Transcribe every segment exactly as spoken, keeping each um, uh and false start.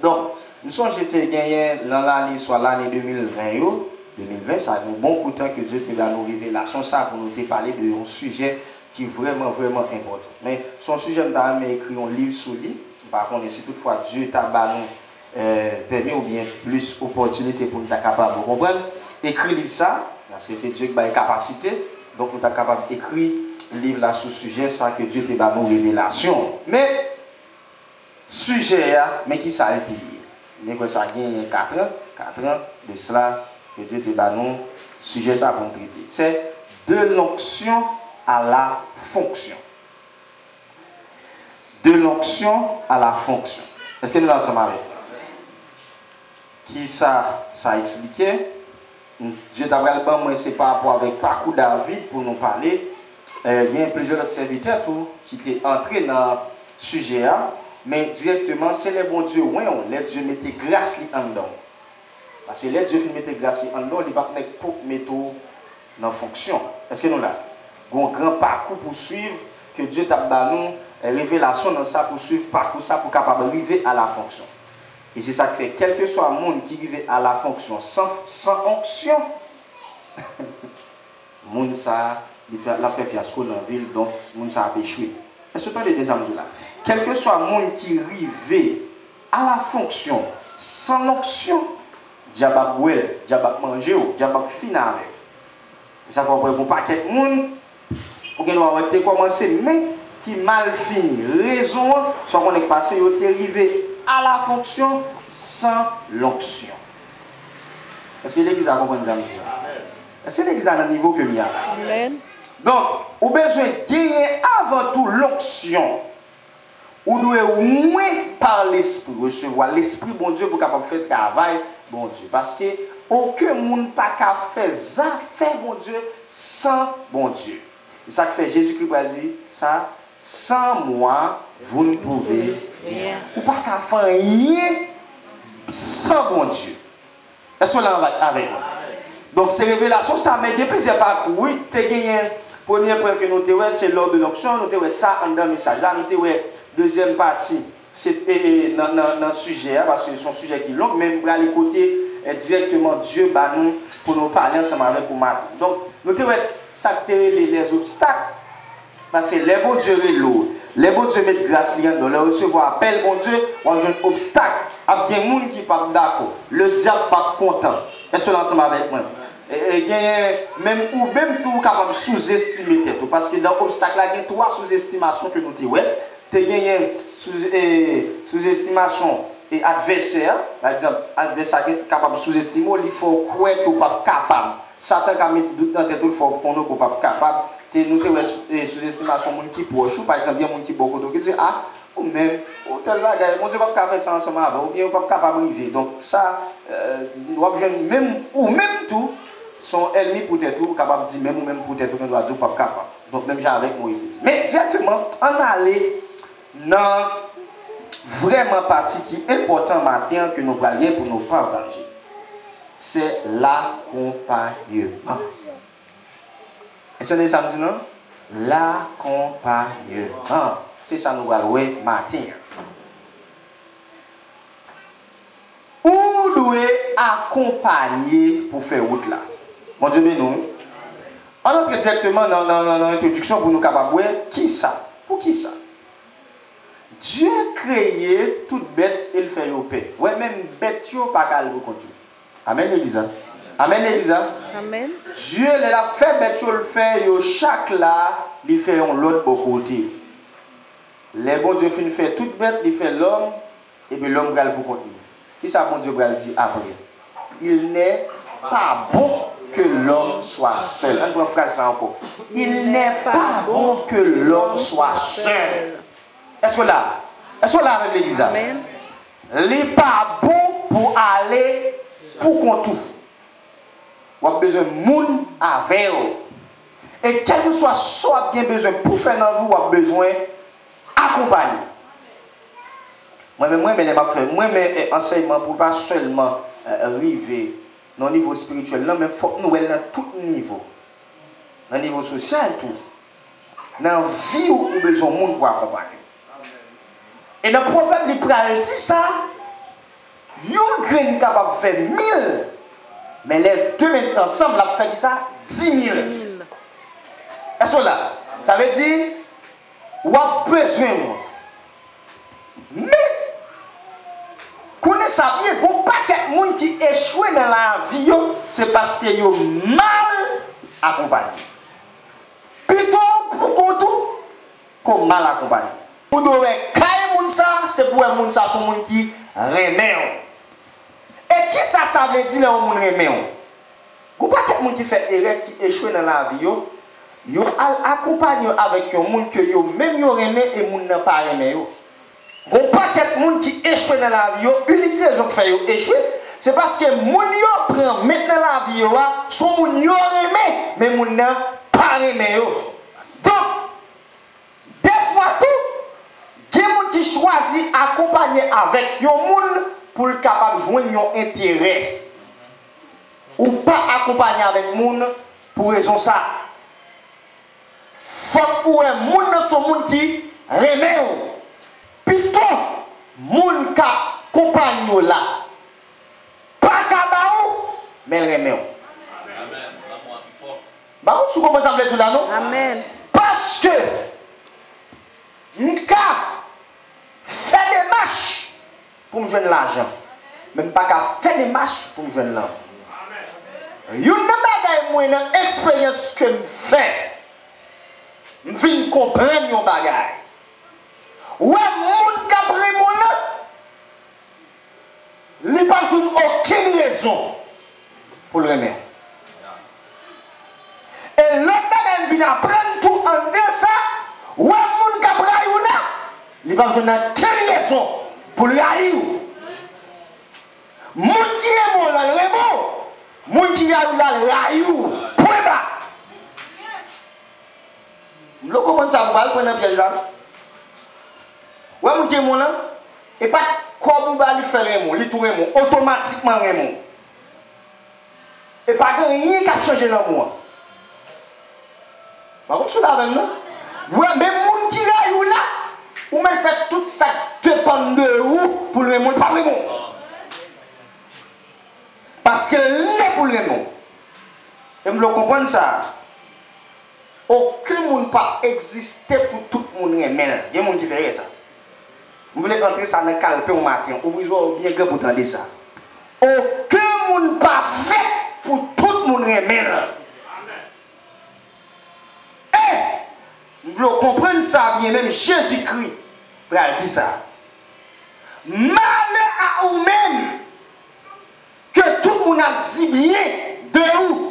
Donk, m sonje te genyen nan lane, swa lane de mil ven yo, de mil ven, sa yon bon kou tan ke Dye te ba nou revelasyon sa pou nou te pale de yon sijè ki vrèman, vrèman enpòtan. Men, se yon sijè m ta renmen ekri yon liv sou li. M pa konnen si toutfwa Dye ta ba nou, eh, pèmi oubyen plis opòtinite pou n ta kapab, ou konprann, ekri liv sa, paske se Dye k bay kapasite. Donk, nou ta kapab ekri liv la sou sijè sa ke Dye te ba nou revelasyon. Men, sijè a, men ki sa l te ye. Men kwè sa genyen katran, katran de sila ke Dye te ba nou sijè sa pou n trete. C'est de l'onction à la fonction. De l'onction à la fonction. Èske nou la ansanm avè m? Ki sa sa eksplike? Dye ta pral ban mwen, se pa rapò avèk pakou David pou nou pale. Eh, gen plizyè lòt sèvitè tou ki te antre nan sijè a, men dirèkteman, se lè Bondye wen w, lè Dye mete gras li anndan w. Paske lè Dye fin mete gras li anndan w, li p ap nèk pou mete w nan fonksyon. Èske nou la? Gon gran pakou pou swiv, ke Dye t ap ba nou, eh, revelasyon nan sa pou swiv pakou sa pou kapab rive a la fonksyon. E se sa k fè, kèlkeswa moun ki rive a la fonksyon san, san onksyon, moun sa a, li fè, l ap fè fyasko nan vi l, donk moun sa a ap echwe. Èske w tande byen sa m di w la? Kèlkeswa moun ki rive a la fonksyon san lonksyon, dyab ap bwè l, dyab ap manje w, dyab ap fin avè w. E sa fè w wè gon pakèt moun, ou gen dwa wè te kòmanse, men ki mal fini. Rezon an, sa w konnen k pase, yo te rive a la fonksyon san lonksyon. Èske legliz la konprann sa m di a? Èske legliz la nan nivo ke m ye a la? Amèn. Donk, ou bezwen genyen avan tou lonksyon. Ou dwe wen pa Lespri, resevwa Lespri Bondye pou kapab fè travay Bondye. Paske okenn moun pa ka fè zafè Bondye san Bondye. E sa k fè Jezikri pral di sa, sans moi, vous ne pouvez rien. Ou pa ka fè anyen san Bondye. Èske w la avè-, avèk mwen? Donk, se revelasyon sa, men gen plizyè pakou, wi. Te genyen premye pwen ke nou te wè, se lors de l'onction, nou te wè sa anndan mesaj la, nou te wè dezyèm pati, se, e, e, nan, nan, nan sijè a, paske se yon sijè ki long, men m prale kote, e, dirèkteman Dye ba nou pou nou pale ansanm avèk ou maten. Donk, nou te wè sa k te rele les obstacles. Paske lè Bondye rele w, lè Bondye met gras li anndan w, lè w resevwa apèl Bondye, w ap jwenn obstak. Ap gen moun ki p ap dakò. Ledyab p ap kontan. Èske w la ansanm avèk mwen? E, e, genyen, menm ou menm tou, ou kapab souzestime tèt ou. Paske nan obstak la, gen twa souzestimasyon ke nou te wè. Te genyen sou-, e, souzestimasyon e advèsè a. Pa egzanp, advèsè a gen, kapab souzestime w, li fè w kwè ke w p ap kapab. Satan ka met dout nan tèt ou, l fè w konnen ke w p ap kapab. Te, nou te wè sou-, e, souzestimasyon moun ki pwòch ou. Pa egzanp, gen moun ki bò kote w ki di, "A, ou menm, ou tèl bagay, Bondye p ap ka fè sa ansanm avè w, oubyen ou p ap kapab rive." Donk, sa, e, w ap jwenn menm, ou menm tou, se yon ènmi pou tèt ou, ou kapab di menm ou menm pou tèt ou, gen dwa di w p ap kapab. Donk, menm jan avèk Moyiz te di. Men, dirèkteman, ann ale nan vrèman pati ki enpòtan maten an ke nou pral gen pou nou pataje. Se lakonpayeman. Èske w tande sa m di non? Lakonpayeman. Se sa nou pral wè maten an. Ou dwe akonpanye pou fè wout la. Bondye beni w, wi. Ann antre dirèkteman nan, nan, nan, nan entwodiksyon pou nou kapab wè kisa, poukisa. Dye kreye tout bèt e l fè yo pè. Wè, menm bèt yo pa ka al pou kont yo. Amèn, legliz la. Amèn, legliz la. Amèn. Dye, lè l ap fè bèt yo, l fè yo chak la, li fè yon lòt bò kote. Lè Bondye fin fè tout bèt, li fè lòm, epi lòm pral pou kont li. Kisa Bondye pral di apre? Il n'est pas bon que l'homme soit seul. Ann pran fraz sa ankò. Il n'est pas bon que l'homme soit seul. Èske w la? Èske w la avèk legliz la? Amèn. Li pa bon pou ale pou kont ou. W ap bezwen moun avè w. E kèlkeswa sa w ap gen bezwen pou fè nan vi w, w ap bezwen akonpanye. Mwen menm, mwen renmen lè m ap fè, mwen renmen, eh, ansèyman pou pa sèlman, eh, rive nan nivo espirityèl, non, men fòk nou wè l nan tout nivo. Nan nivo sosyal tou. Nan vi w, ou bezwen moun pou akonpanye w. E nan Pwovèb, li pral di sa, Yon grenn kapab fè mil, men lè de met ansanm, l ap fè kisa? Di mil. Èske w la? Sa vle di, w ap bezwen mwen. Men, konnen sa byen, gon pakèt moun ki echwe nan lavi yo, se paske yo mal akonpaye. Pito w poukont ou, ke w mal akonpaye. Ou dwe wè kay moun sa, se pou wè moun sa se yon moun ki renmen w. E kisa sa vle di lè yon moun renmen w? Gon pakèt moun ki fè erè, ki echwe nan lavi yo, yo al akonpanye avèk yon moun ke yo menm yo renmen e moun nan pa renmen yo. Gon pakèt moun ki echwe nan lavi yo, inik rezon k fè yo echwe, se paske moun yo pran met nan lavi yo a, se yon moun yo renmen, men moun nan pa renmen yo. Donk, dèfwa tou, gen moun ki chwazi akonpanye avèk yon moun pou l kapab jwenn yon enterè. Ou pa akonpanye avèk moun pou rezon sa. Fòk ou wè moun nan se yon moun ki renmen w. Pito moun k ap konpanye w la pa ka ba ou, men l renmen w. M pa konn si w konprann sa m vle di w la, non? Amèn. Paske m ka fè demach pou m jwenn lajan, men m pa ka fè demach pou m jwenn lanmou. Youn nan bagay mwen, nan eksperyans ke m fè, m vin konprann yon bagay. Ou wè moun k ap renmen w lan, li p ap jwenn okenn rezon pou l renmen w. E lòt bagay m vin aprann tou anndan sa, ou wè moun k ap rayi w la, li p ap jwenn okenn rezon pou l rayi w. Moun ki renmen w lan, l renmen w. Moun ki rayi w la, l rayi w. Pwen ba. M vle w konprann sa, pou w pa al pran nan pyèj la. Ou wè moun ki renmen w lan, e pa kòb ou ba li k fè l renmen w, li tou renmen w, otomatikman l renmen w. E pa gen anyen k ap chanje lanmou an. Pa konn si w la avè m, non? Ou wè, menm moun ki rayi w la, ou mèt fè tout sa k depann de ou pou l renmen w, l p ap renmen w. Paske l nè pou l renmen w. E m vle w konprann sa. Okenn moun p ap egziste pou tout moun renmen l. Gen moun ki fè erè sa. M vle antre sa nan kalpe w maten. Ouvri zòrèy w byen gran pou w tande sa. Okenn moun pa fèt pou tout moun renmen l. E m vle w konprann sa byen, menm Jezikri pral di sa. Malè a ou menm ke tout moun ap di byen de ou.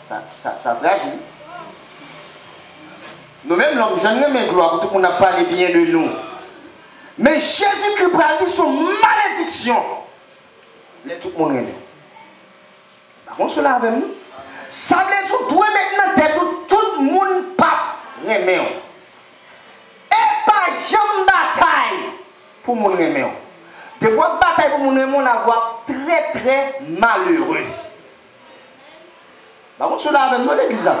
Sa, sa, sa frajil. Nou menm lòm, jan n renmen glwa pou tout moun ap pale byen de nou. Men Jezikri pral di se yon malediksyon lè tout moun renmen w. Pa konn si w la avè m, non? Sa vle di w dwe met nan tèt ou, tout moun p ap renmen w. E pa janm batay pou moun renmen w. Depi w ap batay pou moun renmen w, lavi w ap trè, trè malere. Pa konn si w la avè m, non, legliz la.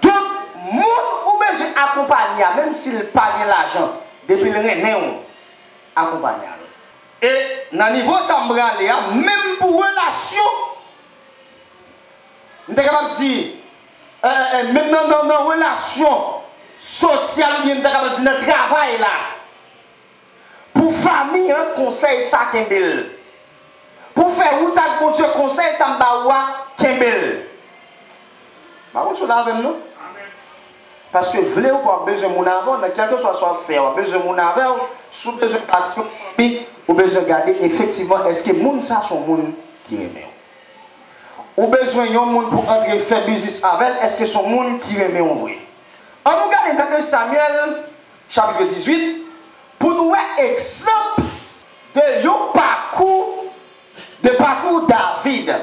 Donk, moun ou bezwen akonpanye a, menm si l pa gen lajan, depi l renmen w, akonpanye a. E nan nivo sa m prale a, menm pou relasyon, m ta kapab di, e, e, e, menm nan, nan, nan relasyon sosyal oubyen m ta kapab di nan travay la, pou fanmi an, konsèy sa kenbe l. Pou fè wout ak Bondye, konsèy sa m ba ou a, kenbe l. Pa konn si w la avè m, non? Paske vle ou pa, w ap bezwen moun avè w, nan kèlkeswa sa w ap fè, w ap bezwen moun avè w. Si w bezwen bati yon fanmi, ou bezwen gade efektivman èske moun sa se yon moun ki renmen w. Ou bezwen yon moun pou antre fè biznis avè l, èske se yon moun ki renmen w vre? Ann nou gade nan en Samyèl, chapit dizuit, pou nou wè egzanp de yon pakou, de pakou David.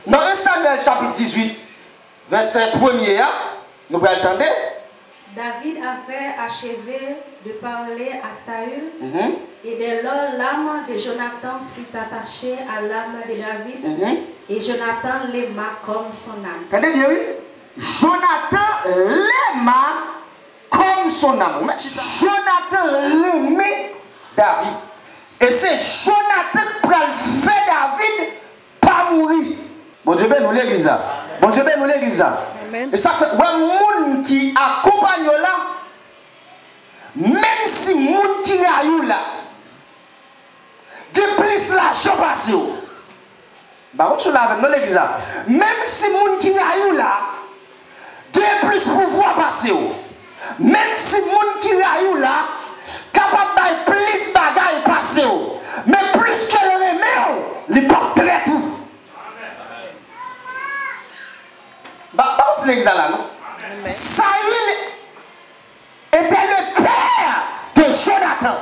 Nan en Samyèl, chapit dizuit, vèsè premye a, nou pral tande. David avait achevé de parler à Saül, Mhm. et dès lors l'âme de Jonathan fut attachée à l'âme de David, Mhm. et Jonathan l'aima comme son âme. Tande byen, wi. Jonathan l'aima comme son âme. Ou mèt chita. Jonathan renmen David. E se Jonatan k pral fè David pa mouri. Bondye beni w, legliz la. Bondye beni w, legliz la. Amèn. E sa fè, w wè moun ki akonpanye w la, menm si moun ki rayi w la gen plis lajan pase w, M pa konn si w la avè m non, legliz la. Menm si moun ki rayi w la gen plis pouvwa pase w, menm si moun ki rayi w la kapab bay plis bagay pase w, men pliske l renmen w, li p ap trèt ou. M pa, m pa konn si legliz la la non. Saül était le père de Jonathan.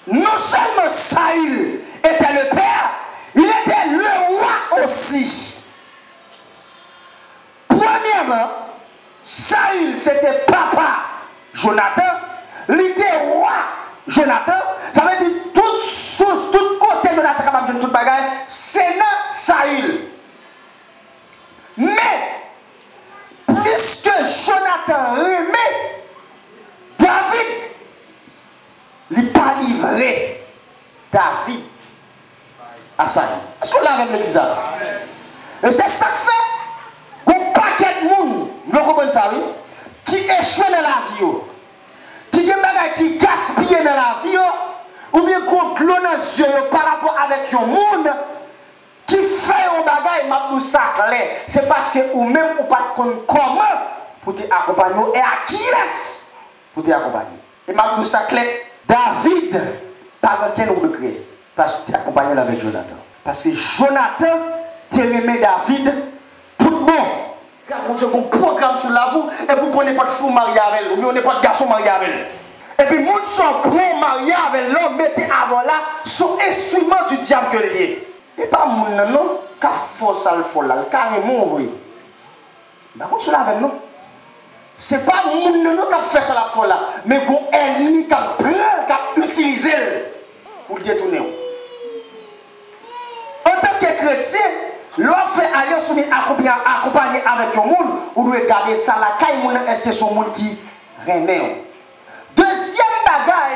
Non seulement Saül était le père, il était le roi aussi. Premyèman, Saül se te papa Jonatan, li te wa Jonatan. Sa vle di tout sous, tout kote Jonatan kapab jwenn tout bagay, se nan Saül. Men, pliske Jonatan renmen David, li pa livre David a Saül. Èske w la avè m, legliz la? E se sa k fè gon pakèt moun, m vle w konprann sa wi, ki echwe nan lavi yo, ki gen bagay ki gaspiye nan lavi yo, oubyen gon dlo nan zye yo parapò avèk yon moun ki fè yon bagay, m ap di w sa klè, se paske ou menm ou pa t konn kòman pou te akonpanye w e a kiyès pou te akonpanye w. E m ap di w sa klè, David pa gen okenn regrè paske te akonpanye l avèk Jonatan. Paske Jonatan te renmen David tout bon. Gras Bondye gon pwogram sou lavi w, epi w pran nenpòt fi w marye avè l, oubyen w nenpòt gason w marye avè l. Epi moun sa w pran w marye avè l la, w mete avè w la, se yon enstriman di dyab ke l ye. E pa moun nan non k ap fè w sa l fè w la, l ka renmen w vre. M pa konn si w la avè m non. Se pa moun nan non k ap fè sa l ap fè w la, men gon ènmi k ap pran l, k ap itilize l pou l detounen w. Antanke kretyen, lè w ap fè alyans oubyen akonpanye, akonpanye avèk yon moun, ou dwe gade sa lakay moun nan, èske se yon moun ki renmen w. Dezyèm bagay,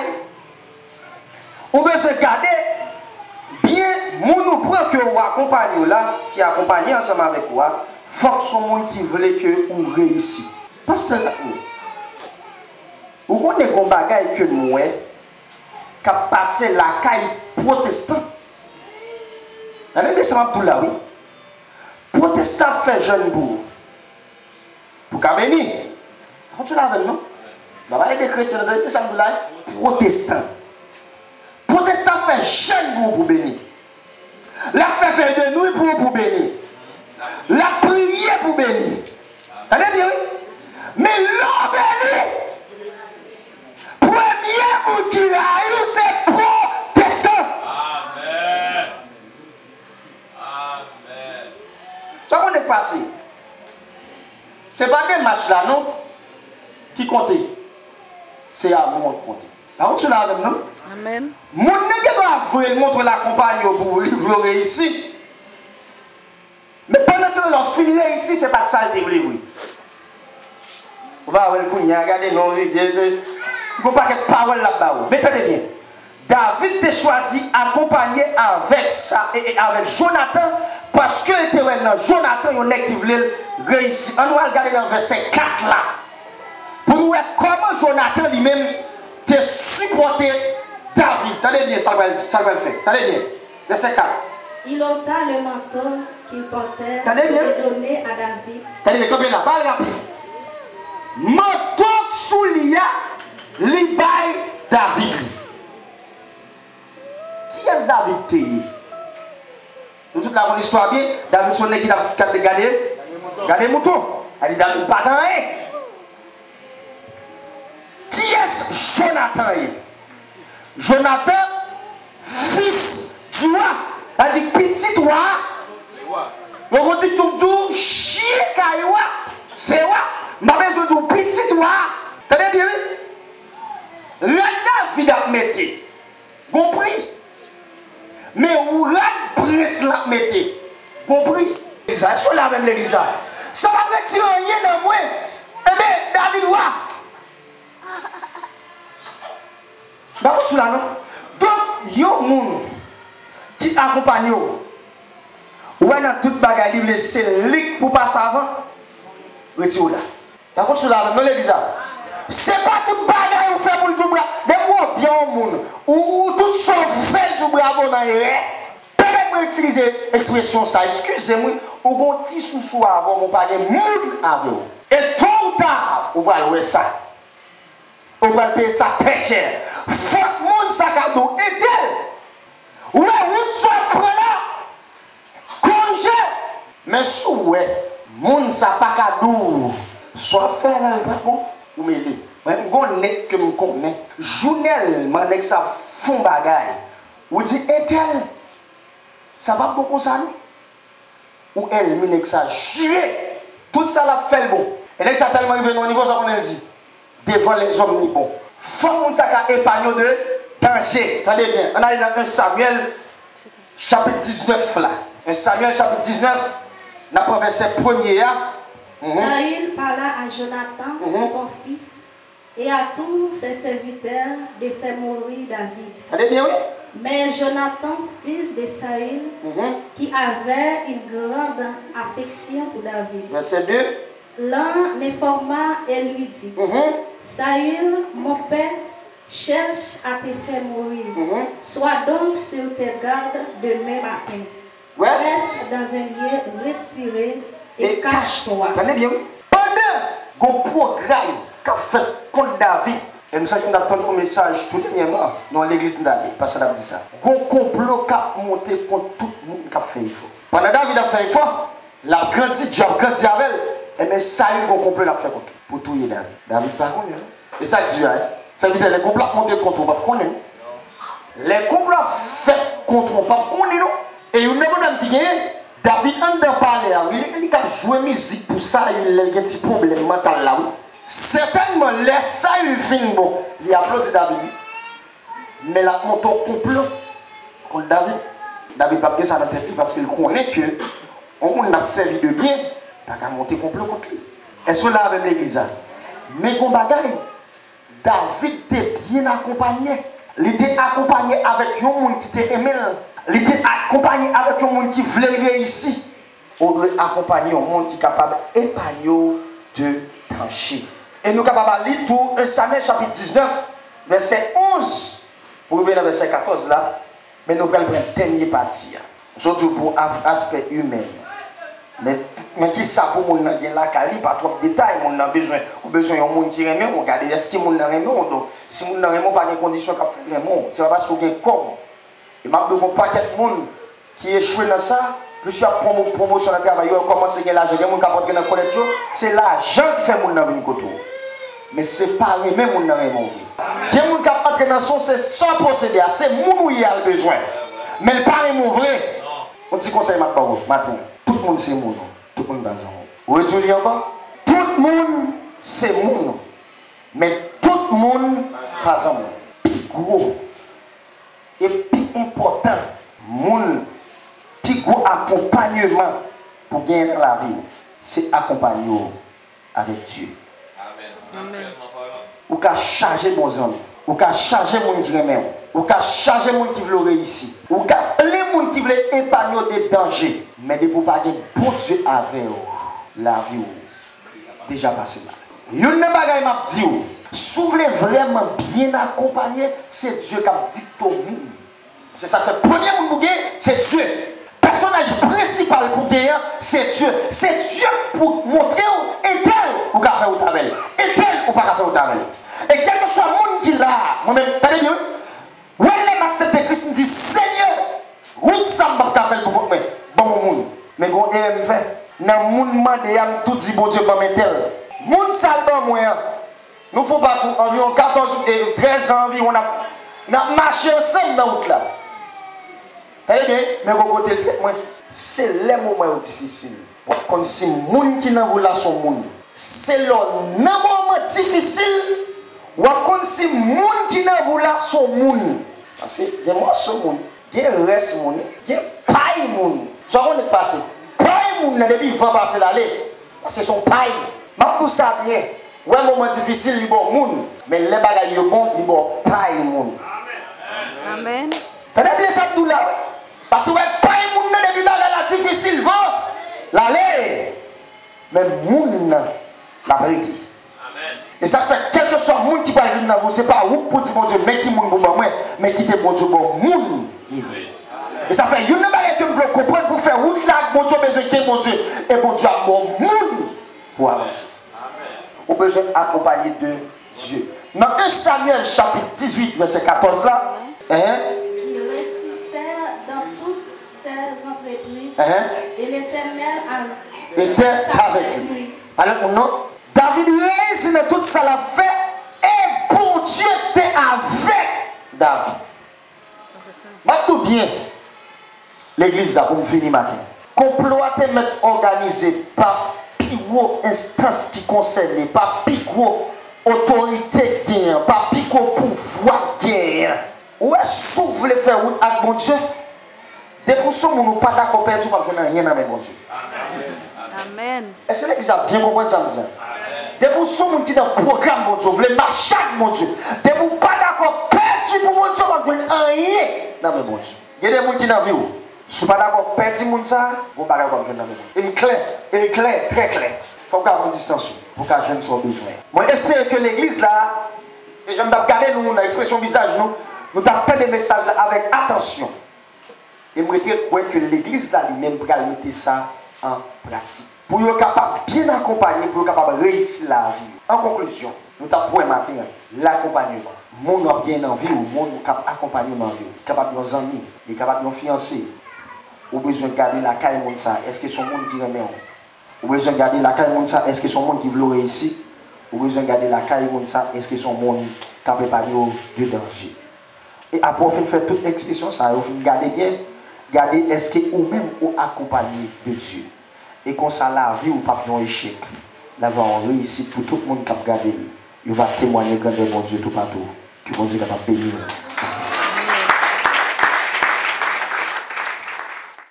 ou bezwen gade byen moun ou pran ke ou akonpanye w la, ki akonpanye ansanm avèk ou a, fòk se yon moun ki vle ke ou reyisi. Pastè, ou konnen gon bagay ke m wè k ap pase lakay pwotestan. Tande byen sa m ap di w la wi. Pwotestan ap fè jèn pou ou. Pou w ka beni. Kontinye avè m non. M pa pale de kretyen, tande byen sa m di w la wi. Pwotestan. Pwotestan ap fè jèn pou ou pou beni. L ap fè vèy de nwi pou ou pou beni. L ap priye pou beni. Tande byen wi. Men lè w beni, premye moun ki rayi w se pwotestan. Amèn. Amèn. Sa w konnen k pase? Se pa demach la non ki konte. Se amou an ki konte. Pa konn si w la avè m non. Amèn. Moun nan gen dwa vre l montre l akonpanye w pou li vle w reyisi. Men pandan se tan lè w fin reyisi, se pa t sa l te vle vre. Ou pa wè l kounye a, gade non, li gen, gen, gon pakèt pawòl l ap ba ou. Men tande byen. David te chwazi akonpanye avèk sa, e, e avèk Jonatan, paske l te wè nan Jonatan yon nèg ki vle l reyisi. Ann nou al gade nan vèsè kat la, pou nou wè kòman Jonatan li menm te sipòte David. Tande byen sa l pral, sa l pral fè. Tande byen. Vèsè kat. Il ôta le manteau qu'il portait Tande byen. Et le donnait à David. Tande byen, kanpe la, pa al rapid. Manto k sou li a, li bay David li. Kiyès David te ye? Nou tout la konn istwa byen. David se yon nèg ki t ap gade, gade mouton. Sa di David pa t anyen. Kiyès Jonatan ye? Jonatan, fils du roi, sa di pitit wa a. Yo gon dikton k di w chyen kay wa se wa. M pa bezwen di w pitit wa a. Tande byen wi. Rad David ap mete gon pri. Men rad prens l ap mete gon pri. Legliz la, èske w la avè m legliz la? Sa p ap retire anyen nan mwen. Enben, David wa. Pa kont sou la non. Donk, yon moun ki akonpanye w, ou wè nan tout bagay, li vle se li k pou pase avan, retire w la. Pa kont sou la menm non legliz la. Se pa tout bagay ou fè pou l di w bra-, depi w byen yon moun, ou, ou tout sa w fè l di w bravo nan erè. Pèmèt mwen itilize ekspresyon sa, eskize m wi, ou gon ti sousou avè w, men w pa gen moun avè w. E tò ou ta, ou pral wè sa. Ou pral peye sa trè chè. Fòk moun sa ka di w, entel, ou wè wout sa w ap pran la, korije. Men si w wè moun sa pa ka di w sa w ap fè la, li pa bon, ou mele. Mwen, m gon nèg ke m konnen, jounèlman nèg sa fè yon bagay, ou di, entel, sa p ap bon konsa non. Ou ènmi nèg sa, jire. Tout sa l ap fè l bon. E nèg sa tèlman rive nan yon nivo, sa w konnen l di? Devan lèzòm li bon. Fòk moun sa ka epanye w de danje. Tande byen, ann ale nan en Samyèl chapit diznèf la. En Samyèl chapit diznèf, n ap pran vèsè premye a. Mhm. Saül parla à Jonathan, mhm, son fils, et à tous ses serviteurs de faire mourir David. Tande byen wi. Mais Jonathan, fils de Saül, mhm, qui avait une grande affection pour David, vèsè de, l'en informa et lui dit, mhm, Saül, mon père, cherche à te faire mourir. Mhm. Sois donc sur tes gardes demain matin. Reste dans un lieu retiré et cache-toi. Tande byen wi. Pandan gon pwogram k ap fèt kont David, e m santi m t ap tande yon mesaj tou dènyèman nan yon legliz m t ale, pastè t ap di sa. Gon konplo k ap monte kont tout moun k ap fè efò. Pandan David ap fè efò, l ap grandi, Dye ap grandi avè l, enben Sayil gon konplo l ap fè kont li pou touye David. David pa konnen non. E sa k di a, wi. Sèvitè, lè konplo ap monte kont ou, w p ap konnen non. Lè konplo ap fèt kont ou, w p ap konnen non. E youn nan pwoblèm ki genyen, David anndan palè a, wi, li, li ka jwe mizik pou Sayil lè l gen ti pwoblèm mantal la, wi. Sètènman, lè Sayil fin bon, li aplodi David, wi. Men l ap monte yon konplo kont David. David p ap gen sa nan tèt li paske l konnen ke yon moun l ap sèvi de byen pa ka monte konplo kont li. Èske w la avè m legliz la? Men gon bagay, David te byen akonpanye. Li te akonpanye avèk yon moun ki te renmen l. Li te akonpanye avèk yon moun ki vle l reyisi. Ou dwe akonpanye yon moun ki kapab epanye w de danje. E nou kapab al li tou en Samyèl chapit diznèf, vèsè onz, pou rive nan vèsè katòz la, men nou pral pran dènye pati a. M sot di w pou av-, aspè imèn. Men, men kisa pou moun nan gen lakay li, pa twòp detay, moun nan bezwen, ou bezwen yon moun ki renmen w, gade èske moun nan renmen w, donk, si moun nan renmen w, pa gen kondisyon k ap fè l renmen w, se pa paske w gen kòb. E m ap di w gon pakèt moun ki echwe nan sa, plis y ap pran pwomosyon nan travay yo, yo kòmanse gen lajan, gen moun k ap antre nan kòlèt yo, se lajan k fè moun nan vin kote w. Men se pa renmen moun nan renmen w vre. Gen moun k ap antre nan sa w, se sa w posede a, se moun ou ye a l bezwen. Men l pa renmen w vre. Yon ti konsèy m ap ba w maten an, tout moun se moun, tout moun pa zanmi w. Redi w li ankò, tout moun se moun, men tout moun pa zanmi w. Pi gwo e pi enpòtan moun, pi gwo akonpanyeman pou genyen nan lavi w, se akonpanye w avèk Dye. Ou ka chaje bon zanmi, ou ka chaje moun ki renmen w, ou ka chaje moun ki vle w reyisi, ou ka plen moun ki vle epanye w de danje, men depi w pa gen Bondye avè w, lavi w deja pase mal. Youn nan bagay m ap di w, si w vle vrèman byen akonpanye, se Dye k ap dikte w moun. Se sa k fè premye moun pou gen, se Dye. Pèsonaj prensipal pou gen an, se Dye. Se Dye k pou montre w entèl ou ka fè wout avè l, entèl ou pa ka fè wout avè l. E kèlkeswa moun ki la a, mwen menm, tande byen wi, wè lè m aksepte Kris, m di, Senyè, wout sa m p ap ka fè l pou kont mwen, ban m yon moun. Men gon erè m fè. Nan moun m mande a, m tou di Bondye ban m entèl. Moun sa l ban mwen an, nou fè yon pakou anviwon katòz e trèz an anviwon n ap, n ap mache ansanm nan wout la. Tande byen, men gon kote l trèt mwen. Se lè moman yo difisil w ap konn si moun ki nan vi w la se yon moun. Se lè w nan moman difisil w ap konn si moun ki nan vi w la se yon moun. Paske gen mòso moun, gen rès moun, gen pay moun. Sa w konnen k pase? Pay moun nan depi van pase l ale. Paske se yon pay. M ap di w sa byen. Wè moman difisil li ba w moun, men lè bagay yo bon li ba w pay moun. Paske w wè, pay moun nan depi bagay la difisil, van l ale. Men moun nan, l ap rete. E sa k fè, kèlkeswa moun ki pral vin nan vi w, se pa ou k pou di Bondye, men ki moun pou ban mwen, men kite Bondye ba w moun li vle. E sa fè, youn nan bagay ke m vle w konprann, pou fè wout la ak Bondye, w bezwen gen Bondye. E Bondye ap ba w moun pou w avanse. Ou bezwen akonpanye de Dye. Nan en Samyèl chapit dizuit, vèsè katòz la, hein? Ils réussissèrent dans toutes ses entreprises, hein? Et l'Éternel a- était avec lui. Alò, non? David reyisi nan tout sa l ap fè, e Bondye te avèk David. M ap di w byen, legliz la, pou m fini maten. Konplo a te mèt òganize pa pi wo enstans ki konsène, pa pi gwo otorite k genyen an, pa pi gwo pouvwa k genyen an. Ou wè, si w vle fè wout ak Bondye, depi w se yon moun ou pa dakò pèdi, w p ap jwenn anyen nan men Bondye. Amèn. Èske legliz la byen konprann sa m di a? Depi w se yon moun ki nan pwogram Bondye, w vle mache ak Bondye, depi w pa dakò pèdi pou Bondye, w p ap jwenn anyen nan men Bondye. Gen de moun ki nan vi w, si w pa dakò pèdi moun sa a, gon bagay w p ap jwenn nan men Bondye. E m klè, e l klè, trè klè. Fò w ka pran distans ou, pou w ka jwenn sa w bezwen. Mwen espere ke legliz la, e jan m t ap gade nou nan ekspresyon vizaj nou, nou t ap tande mesaj la avèk atansyon. E m rete kwè ke legliz la li menm pral mete sa an pratik. Pou yo kapab byen akonpanye, pou yo kapab reyisi lavi yo. An konklizyon, nou t ap wè maten an, lakonpanyeman. Moun w ap gen nan vi w, moun k ap akonpanye w nan vi w. Li kapab yon zanmi, li kapab yon fiyanse. Ou bezwen gade lakay moun sa a, èske se yon moun ki renmen w? Ou bezwen gade lakay moun sa, èske se yon moun ki vle w reyisi? Ou bezwen gade lakay moun sa, èske se yon moun k ap epaye w de danje? E apre w fin fè tout ekspresyon sa yo, w fin gade byen, gade èske ou menm ou akonpanye de Dye. E konsa lavi w p ap yon echèk. Lavi w ap yon reyisit pou tout moun k ap gade l. Yo va temwanye grandè Bondye toupatou. Ke Bondye kapab beni w.